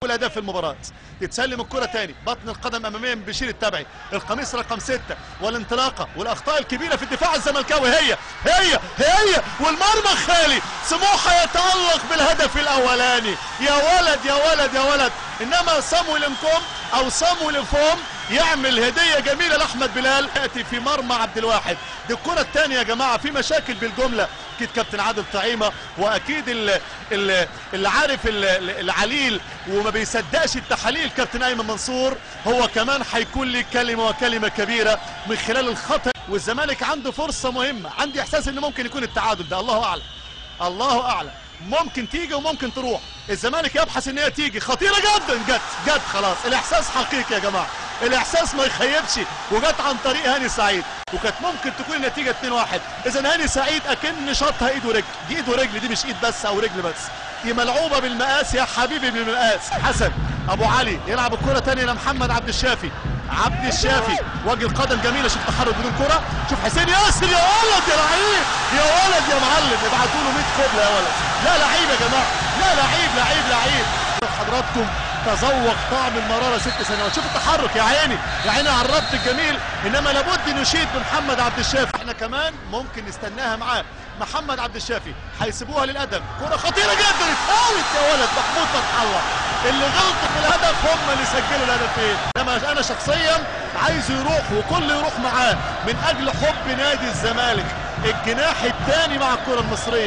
الاهداف في المباراة. تتسلم الكره تاني، بطن القدم اماميا من بشير التبعي، القميص رقم 6، والانطلاقه والاخطاء الكبيرة في الدفاع الزملكاوي هي هي هي، والمرمى خالي. سموحه يتالق بالهدف الاولاني. يا ولد يا ولد يا ولد، انما صامويل انكوم او صامويل فوم يعمل هديه جميلة لاحمد بلال، ياتي في مرمى عبد الواحد. دي الكره الثانية يا جماعة، في مشاكل بالجملة. اكيد كابتن عادل طعيمه، واكيد اللي عارف العليل وما بيصدقش التحاليل كابتن ايمن منصور، هو كمان هيكون لي كلمة وكلمه كبيرة من خلال الخطا. والزمالك عنده فرصة مهمة، عندي احساس ان ممكن يكون التعادل ده، الله اعلم، الله اعلم، ممكن تيجي وممكن تروح. الزمالك يبحث ان هي تيجي، خطيرة جدا، جت جت خلاص. الاحساس حقيقي يا جماعة، الاحساس ما يخيبش، وجت عن طريق هاني سعيد، وكانت ممكن تكون النتيجة 2-1. اذا هاني سعيد اكن شاطها ايد ورجل، دي ايد ورجل، دي مش ايد بس او رجل بس، دي ملعوبه بالمقاس يا حبيبي، بالمقاس. حسن ابو علي يلعب الكره ثانية لمحمد عبد الشافي، عبد الشافي وجه القدم جميلة، شوف تحرك بدون كره، شوف حسين ياسر، يا ولد يا لعيب، يا ولد يا معلم، ابعتوا له 100 قبله يا ولد. لا لعيب يا جماعة، لا لعيب لعيب لعيب. حضراتكم تذوق طعم المرارة 6 سنوات. شوف التحرك يا عيني يا عيني على الربط الجميل، انما لابد نشيد بمحمد عبد الشافي. احنا كمان ممكن نستناها معاه. محمد عبد الشافي هيسيبوها للقدم، كره خطيرة جدا، اتفاولت يا ولد. محمود فتح الله اللي غلطوا في الهدف هم اللي سجلوا الهدفين. انما انا شخصيا عايزه يروح وكل يروح معاه من اجل حب نادي الزمالك، الجناح الثاني مع الكره المصرية.